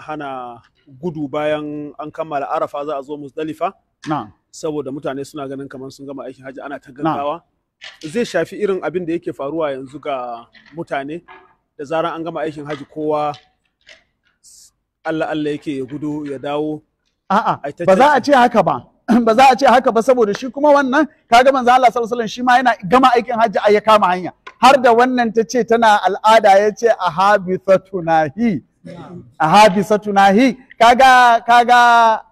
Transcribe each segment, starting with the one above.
hana gudu bayan an kammala Arafa za a zo Muzdalifa. Na'am. Saboda mutane suna ganin kamar sun gama aikin hajji ana ta gaggawa. Zai shafi irin abin da yake faruwa yanzu ga mutane da zaran an gama aikin hajji kowa Allah Allah yake ya gudu ya dawo. A'a, ba za a ce haka ba. Ba za a ce haka ba saboda shi kuma wannan kaga manzo Allah sallallahu alaihi wasallam shi ma yana gama aikin hajji ai ya kama hanya. Har da wannan ta ce tana al'ada ya ce a habisatunahi. A habisatunahi kaga kaga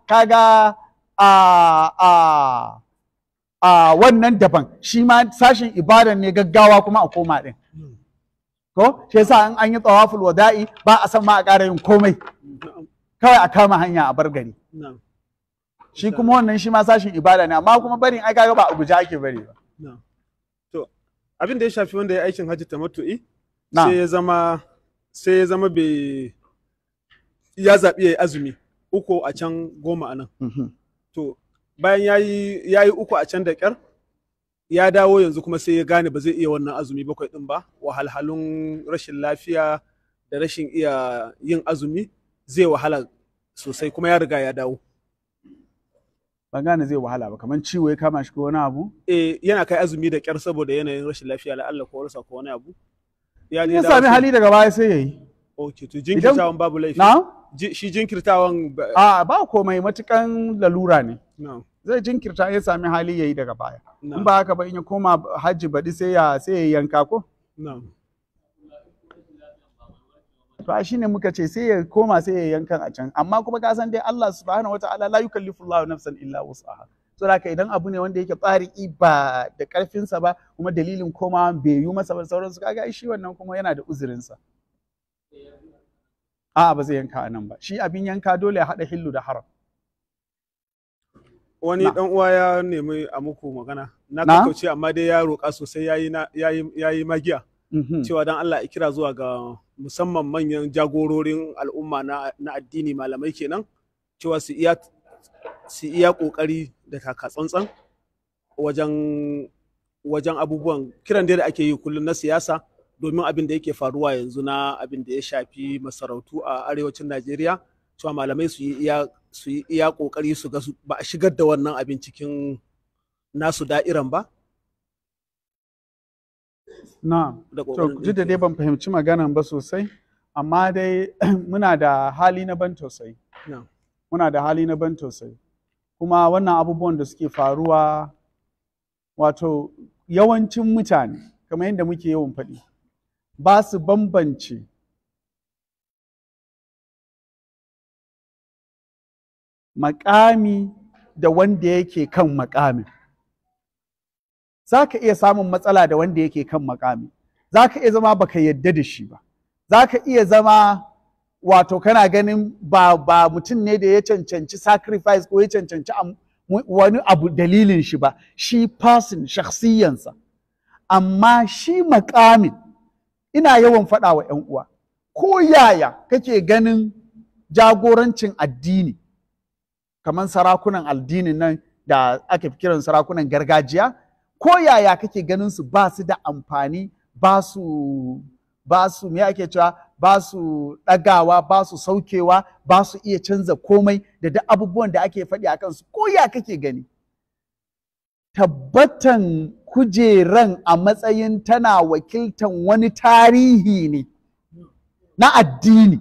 kaga a wannan daban shi ma sashin ibadan ne gaggawa kuma a koma din. Ko shi yasa in an yi tawaful wada'i ba a san ma a ƙara yin komai. Kawai a kama hanya a bar gari. Shi kuma wannan shi ma sashin ibada ne amma kuma barin ai kaga ba a guje ake bari ba. To abin da ya shafi wanda ya aikin hajji tamattu'i sai ya zama sai ya zama bai ya zaɓi yayi azumi 3 a can 10 a nan. To bayan yayi 3 a can da ƙyar ya dawo yanzu kuma sai ya gane ba zai iya wannan azumi 7 din ba, wahalhalun rashin lafiya da rashin iya yin azumi zai wahala sosai kuma ya riga ya dawo. Ban gane zai wahala ba, kamar ciwo ya kama shi ko wani abu? Eh, yana kai azumi da kyar saboda yanayin rashin lafiya la Allah ko warsa ko wani abu. Ya sami hali daga baya sai yayi. Okay, to jinkirtawan babu laifi. Na? Shi jinkirtawan a ba komai matukan lalura ne. Zai jinkirta ya sami hali yayi daga baya. In ba haka ba in ya koma hajji baɗi sai ya yanka ko? Na'am. To shi ne muka ce sai ya koma sai ya yankan a can, amma kuma ka san dai Allah subhanahu wataala la yukallifu Allahu nafsan illa wus'aha. So haka idan abu ne wanda yake tsariki ba da karfin sa ba kuma dalilin komawa bai yi masa ba sauransu, kaga shi wannan kuma yana da uzurin sa. A'a ba zai yanka a nan ba, shi abin yanka dole ya haɗa hillu da haram. Wani dan uwa ya nemi a muku magana na kakkauce amma dai ya roƙa sosai yayi magiya cewa dan Allah ya kira zuwa ga musamman manyan jagororin al'umma na addini malamai kenan cewa su iya kokari da taka tsantsan wajen abubuwan kiran da ake yi kullum na siyasa domin abin da yake faruwa yanzu na abin da ya shafi masarautu a arewacin Najeriya cewa malamai su yi iya kokari su ga ba a shigar da wannan abin cikin nasu da'iran ba. Na, to duk da dai ban fahimci maganan ba sosai, amma dai muna da hali na ban tausayi. Muna da hali na ban tausayi. Kuma wannan abubuwan da suke faruwa, wato yawancin mutane, kamar yadda muke yawan faɗi, ba su bambance makami da wanda yake kan makamin. Za ka iya samun matsala da wanda yake kan makami, za ka iya zama baka yadda da shi ba, za ka iya zama wato kana ganin ba mutum ne da ya cancanci sacrifice ko ya cancanci wani abu dalilin shi ba, shi person shakhsiyansa. Amma shi makamin, ina yawan faɗa wa 'yan uwa, ko yaya kake ganin jagorancin addini kamar sarakunan addinin nan da ake kiran sarakunan gargajiya, ko yaya kake ganin su ba su da amfani, ba su me ake cewa, ba su ɗagawa, ba su saukewa, ba su iya canza komai da duk abubuwan da ake faɗi a kansu, ko ya kake gani tabbatan kujeran a matsayin tana wakiltan wani tarihi ne na addini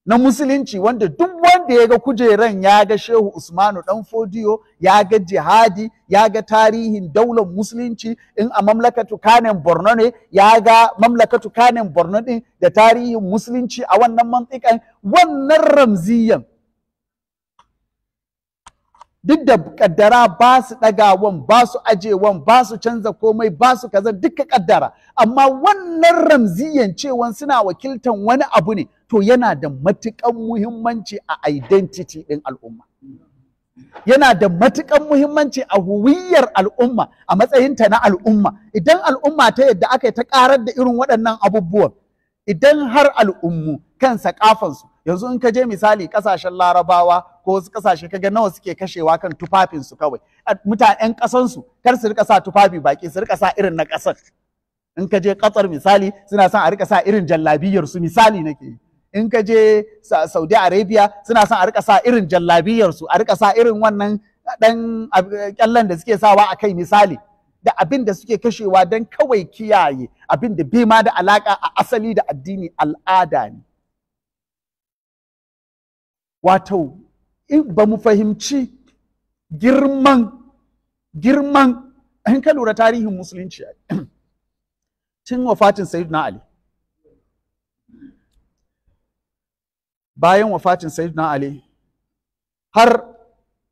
na musulunci, wanda duk wanda ya ga kujeran ya ga Shehu Usmanu Dan Fodiyo, ya ga jihadi, ya ga tarihin daular musulunci, in a mamlakatu Kanen Borno ne ya ga mamlakatu Kanen Borno din da tarihin musulunci a wannan mantikan, wannan ramziyan duk da kaddara ba su ɗagawan, ba su ajewan, ba su canza komai, ba su kaza, duka kaddara, amma wannan ramziyan cewan suna wakiltan wani abu ne, to yana da matuƙan muhimmanci a identity ɗin al'umma, yana da matuƙan muhimmanci a huwiyyar al'umma a matsayinta na al'umma. Idan al'umma ta yadda aka yi ta ƙarar da irin waɗannan abubuwan, idan har al'ummu kan sakafansu, yanzu in ka je misali ƙasashen larabawa ko wasu ƙasashe, kaga nawa suke kashewa kan tufafinsu kawai, mutanen ƙasansu kar su rika sa tufafi baƙi, su rika sa irin na ƙasar. In ka je Qatar misali, suna son a rika sa irin jallabiyar su misali nake yi. In ka je Saudi Arabia suna son a rika sa irin jallabiyarsu, a rika sa irin wannan dan kyallen da suke sawa a kai misali, da abin da suke kashewa don kawai kiyaye abin da bai ma da alaka a asali da addini, al'ada ne. Wato ba mu fahimci girman in ka lura tarihin musulunci tun wafatin Sayyidina Ali, bayan wafatin Sayyidina Ali har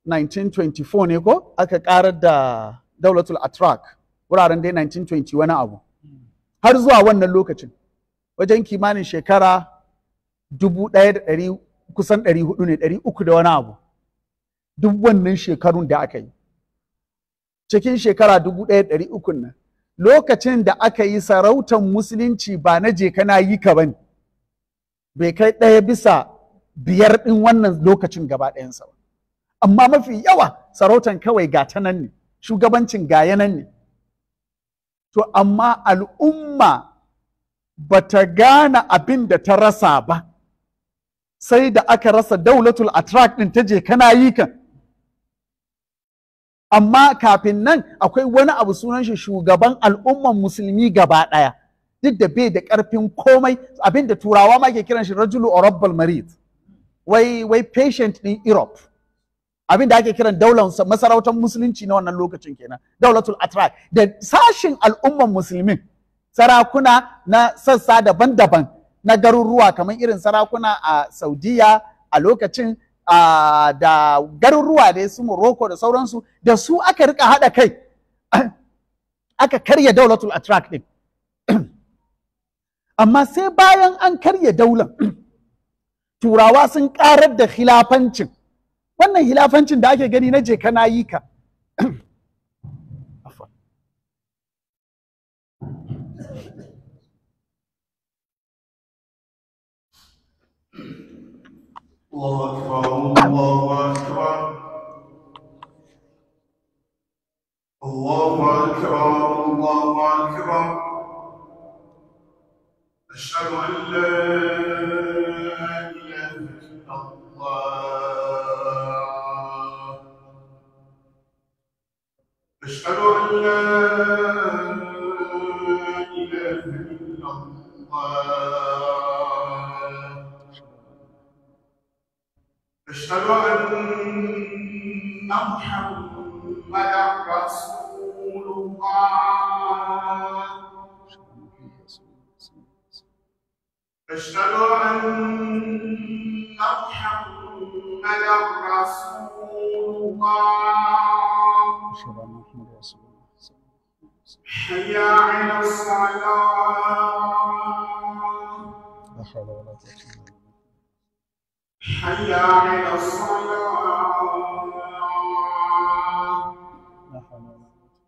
1924 ne ko aka karar da Daulatul Atrak, wuraren dai 1920 wani abu, har zuwa wannan lokacin wajen kimanin shekara 1400 kusan 400 ne, 300 da wani abu. Duk wannan shekarun da aka yi cikin shekara 1300 nan, lokacin da aka yi sarautar musulunci ba na je kana yi ka bane, bai kai 1/5 ɗin wannan lokacin gaba ɗayansa ba. Amma mafi yawa sarautan kawai ga ta nan ne, shugabancin ga nan ne. To amma al'umma ba ta gane abin da ta rasa ba sai da aka rasa Daulatul Atrak ɗin ta je kana yi kan. Amma kafin nan akwai wani abu sunan shi shugaban al'umman musulmi gaba ɗaya, duk da bai da ƙarfin komai, abin da turawa ma ke kiran shi rajulu rabbal marid, wai patient ɗin Europe, abin da ake kiran daular masarautar musulunci na wannan lokacin kenan, Daulatul Atrak. Da sashin al'umman musulmin, sarakuna na sassa daban-daban na garuruwa, kamar irin sarakuna a Saudiya a lokacin, da garuruwa da su Morocco da sauransu, da su aka rika haɗa kai aka karya Daulatul Atrak ɗin. Amma sai bayan an karya daular, turawa sun karar da khilafancin. Wannan hilafancin da ake gani na je kana yi ka. Allahu akbar, Allahu akbar. Allahu akbar, Allahu akbar. Ashhadu an la ilaha illallah. أشهد أن لا إله إلا الله. أشهد أن محمدا رسول الله. أشهد أن محمدا رسول الله. حي على الصلاة. لا حول ولا قوة إلا بالله. حي على الصلاة. لا حول ولا قوة.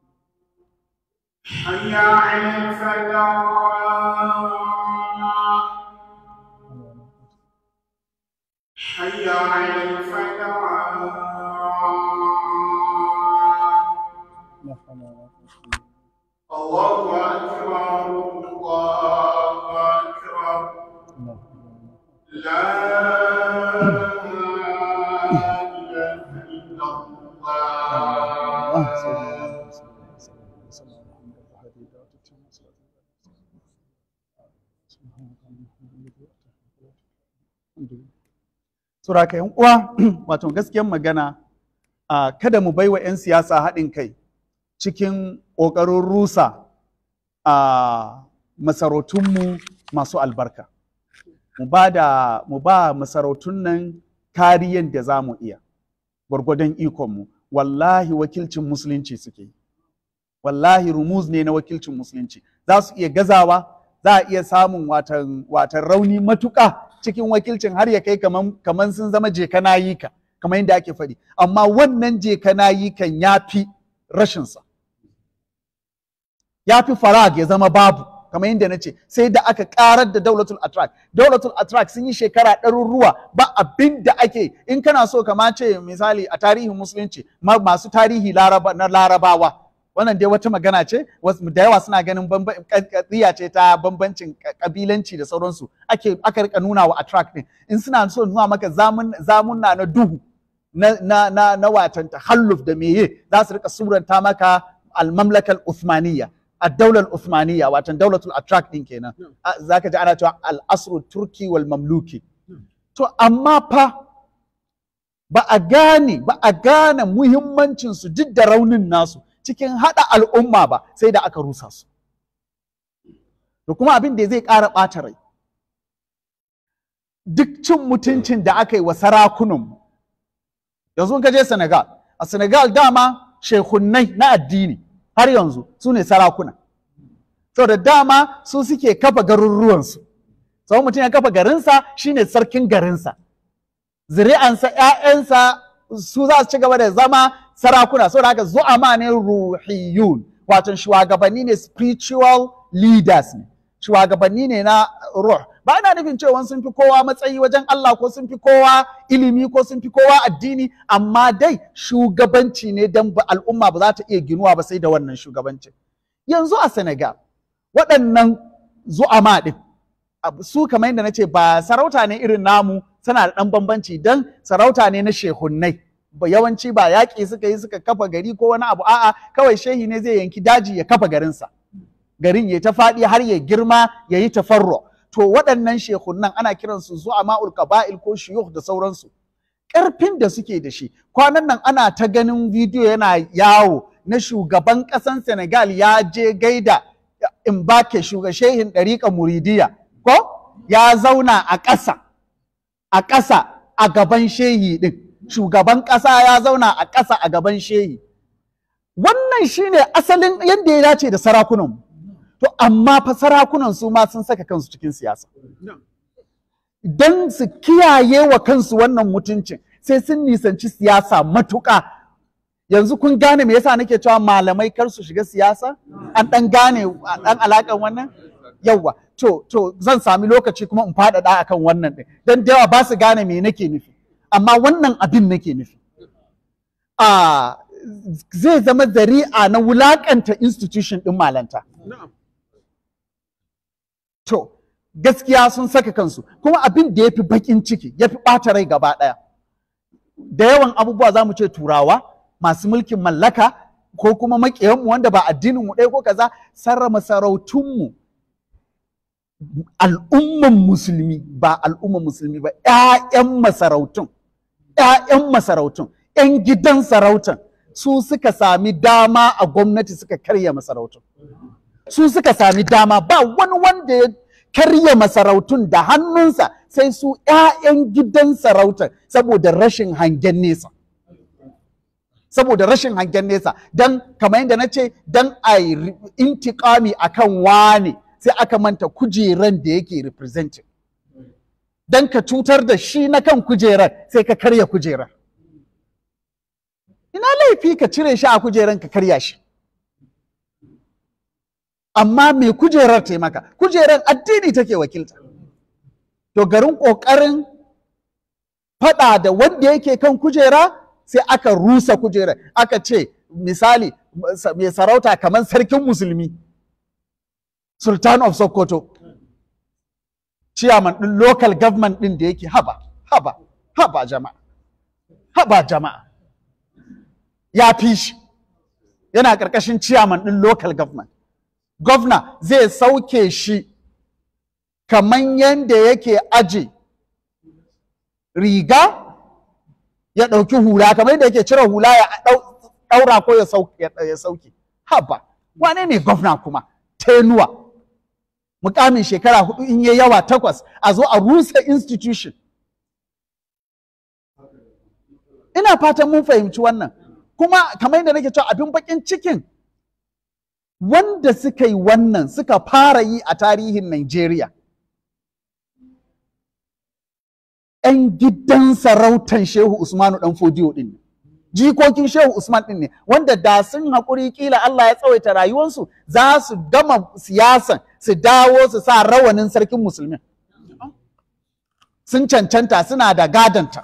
حي على الفلاح. حي على الفلاح. لا حول ولا قوة إلا بالله. الله أكبر، الله أكبر. لا إله إلا الله. Sura ka yan uwa, wato gaskiyar magana, kada mu baiwa 'yan siyasa haɗin kai cikin ƙoƙarin rusa a masarautunmu masu albarka. Mu ba masarautun nan kariyan da za mu iya, gwargwadon ikonmu. Wallahi wakilcin musulunci suke yi. Wallahi rumuz ne na wakilcin musulunci. Za su iya gazawa, za a iya samun watan rauni matuƙa cikin wakilcin har ya kai kaman sun zama je kana yi ka, kamar yadda ake faɗi. Amma wannan je kana yi kan ya fi rashinsa. Ya fi farag ya zama babu, kamar yadda na ce, sai da aka karar da Daulatul Atrak. Daulatul Atrak sun yi shekara ɗaruruwa ba abin da ake. In kana so kama ce misali a tarihin musulunci, masu tarihi na larabawa Wannan dai wata magana ce, da yawa suna ganin ƙadiyya ce ta bambancin ƙabilanci da sauransu aka rika nuna wa attract din. In suna so nuna maka zamunna na duhu na watan tahalluf da meye, za su rika suranta maka al-mamlakal Uthmaniyya, ad-daular Uthmaniyya, watan daulatul attract din kenan. Zaka ji ana cewa al-asru turki wal mamluki. To amma fa ba a gane muhimmancin su duk da raunin nasu cikin haɗa al'umma ba, sai da aka rusa su. Da kuma abin da zai ƙara ɓata rai, duk cin mutuncin da aka yi wa sarakunanmu. Yanzu ka je Senegal, a Senegal dama shekunnai na addini har yanzu su ne sarakuna. Saboda dama su suke kafa garuruwansu. Sau mutum ya kafa garinsa shine sarkin garinsa. Zuri'ansa, 'ya'yansa su za su ci gaba da zama sarakuna. Saboda haka zu'ama ne ruhiyun, wato shugabanni ne, spiritual leaders ne, shugabanni ne na ruh. Ba ina nufin cewa sun fi kowa matsayi wajen Allah ko sun fi kowa ilimi ko sun fi kowa addini, amma dai shugabanci ne don al'umma ba za ta iya ginuwa ba sai da wannan shugabancin. Yanzu a Senegal waɗannan zu'ama ɗin su, kamar yadda na ce, ba sarauta ne irin namu, tana da ɗan bambanci don sarauta ne na shehunnai. Yawanci ba yaƙi suka yi suka kafa gari ko wani abu, a'a, kawai shehi ne zai yanki daji ya kafa garinsa, garin ya ta faɗi har ya girma ya yi tafarro. To waɗannan shehunnan ana kiransu zu'ama'ul qaba'il ko shuyukh da sauransu. Ƙarfin da suke da shi, kwanan nan ana ta ganin bidiyo yana yawo na shugaban ƙasan Senegal ya je gaida Mbake, shehin ɗariƙa Muridiya, ko ya zauna a ƙasa a ƙasa a gaban shehi ɗin. Shugaban ƙasa ya zauna a ƙasa a gaban shehi. Wannan shine asalin yadda ya dace da sarakunan. To amma fa sarakunan su ma sun saka kansu cikin siyasa. Don su kiyaye wa kansu wannan mutuncin, sai sun nisanci siyasa matuƙa. Yanzu kun gane me yasa nake cewa malamai kar su shiga siyasa? An ɗan gane ɗan alaƙan wannan? Yawwa. To zan sami lokaci kuma in faɗaɗa akan wannan ɗin. Don da yawa ba su gane me nake nufi. Amma wannan abin nake nufi. Zai zama zari'a na wulaƙanta institution ɗin malanta. To, gaskiya sun saka kansu. Kuma abin da ya fi baƙin ciki, ya fi ɓata rai gaba ɗaya. Da yawan abubuwa za mu ce Turawa, masu mulkin mallaka, ko kuma maƙiyanmu wanda ba addininmu ɗaya ko kaza, sarra masarautunmu, al'umman musulmi, ba al'umman musulmi ba, 'ya'yan masarautun, 'ya'yan masarautun, 'yan gidan sarautan, su suka sami dama a gwamnati suka karya masarautun. Su suka sami dama, ba wani wanda ya karya masarautun da hannunsa sai su 'ya'yan gidan sarautan, saboda rashin hangen nesa. Saboda rashin hangen nesa, don kamar yadda na ce, don a yi intiƙami akan wane, sai aka manta kujeran da yake representing. Don ka cutar da shi na kan kujerar, sai ka karya kujerar. Ina laifi ka cire shi a kujeran ka karya shi? Amma me kujerar taimaka? Kujerar addini take wakilta. To garin ƙoƙarin faɗa da wanda yake kan kujera, sai aka rusa kujerar. Aka ce misali mai sarauta kamar sarkin musulmi, Sultan of Sokoto, chairman ɗin local government ɗin da yake, haba haba haba jama'a, haba jama'a, ya fi shi, yana ƙarƙashin chairman ɗin local government. Governor zai sauke shi kaman yadda yake aje riga ya ɗauki hula, kamar yadda yake cire hula ya ɗaura ko ya sauke. Haba, wane ne governor kuma? Tenuwa. Mukamin shekara 4 in yayi yawa 8, a zo a rusa institution. Ina fatan mun fahimci wannan. Kuma kamar yadda nake cewa, abin bakin cikin wanda suka yi wannan, suka fara yi a tarihin Najeriya, 'yan gidan sarautan Shehu Usmanu ɗan Fodiyo ɗin ne, jikokin Shehu Usman ɗin ne, wanda da sun haƙuri ƙila Allah ya tsawaita rayuwansu, za su gama siyasan su dawo su sa rawanin sarkin musulmin. Sun cancanta, suna da gadanta.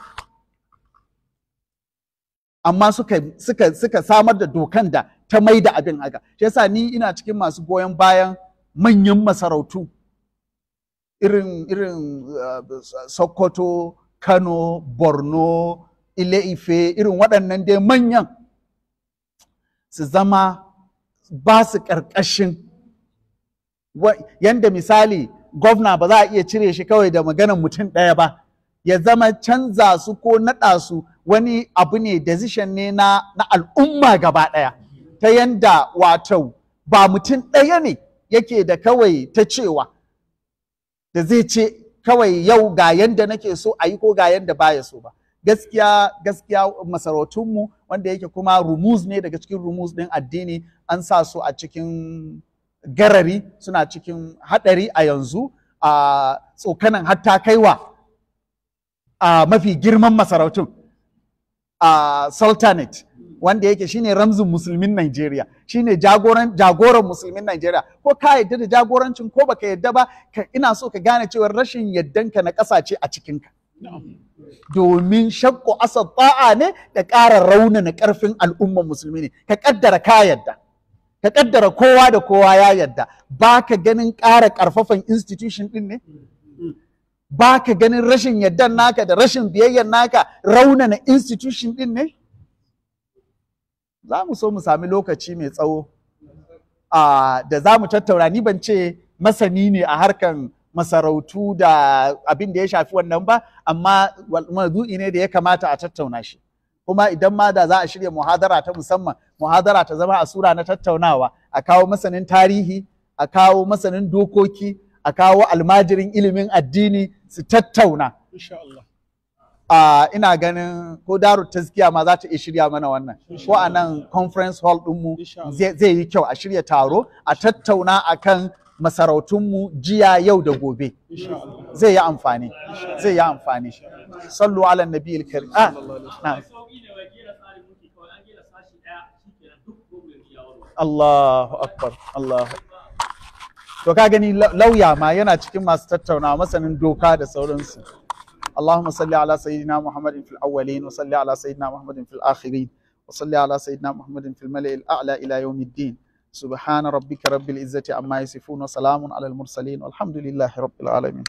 Amma suka samar da dokan da ta mai da abin haka. Shi yasa ni ina cikin masu goyon bayan manyan masarautu irin Sokoto, Kano, Borno, Ile-Ife, irin waɗannan dai manyan su zama ba su ƙarƙashin yanda misali gwamna ba za a iya cire shi kawai da maganan mutum ɗaya ba, ya zama canza su ko naɗa su wani abu ne, decision ne na al'umma gaba ɗaya, ta yanda wato ba mutum ɗaya ne yake da kawai ta cewa da zai ce kawai yau ga yanda nake so a yi ko ga yanda baya so ba. Gaskiya gaskiya masarautunmu wanda yake kuma rumuz ne daga cikin rumuz ɗin addini, an sa su a cikin garari, suna cikin haɗari a yanzu, a tsokanan hatta kaiwa a mafi girman masarautun a sultanate, wanda yake shine ramzin musulmin Najeriya, shine jagoran musulmin Najeriya. Ko ka yadda da jagorancin ko baka yadda ba, ina so ka gane cewa rashin yaddanka na ƙasa ce a cikinka. Domin shakku asad ta'a ne da ƙara raunana ƙarfin al'umman musulmi ne. Ka ƙaddara ka yadda, ka ƙaddara kowa da kowa ya yadda, ba ka ganin ƙara ƙarfafan institution ɗin ne? Ba ka ganin rashin yaddan naka da rashin biyayyan naka raunana institution ɗin ne? Za mu so mu sami lokaci mai tsawo da za mu tattauna. Ni ban ce masani ne a harkan masarautu da abin da ya shafi wannan ba, amma maudu'i ne da ya kamata a tattauna shi. Kuma idan ma da za a shirya muhadara ta musamman, muhadara ta zama a sura na tattaunawa, a kawo masanin tarihi, a kawo masanin dokoki, a kawo almajirin ilimin addini su tattauna. Insha Allah. Ina ganin ko Daru Tazkiya ma za ta iya shirya mana wannan, ko a nan conference hall ɗinmu zai yi kyau a shirya taro a tattauna akan masarautunmu jiya, yau da gobe. Zai yi amfani, zai yi amfani. Sallu ala nabiyil karim. Allahu akbar, Allahu. To ka gani lauya ma yana cikin masu tattaunawa, masanin doka da sauransu. اللهم صل على سيدنا محمد في الأولين، وصل على سيدنا محمد في الآخرين، وصل على سيدنا محمد في الملأ الأعلى إلى يوم الدين. سبحان ربك رب العزة عما يصفون، وسلام على المرسلين، والحمد لله رب العالمين.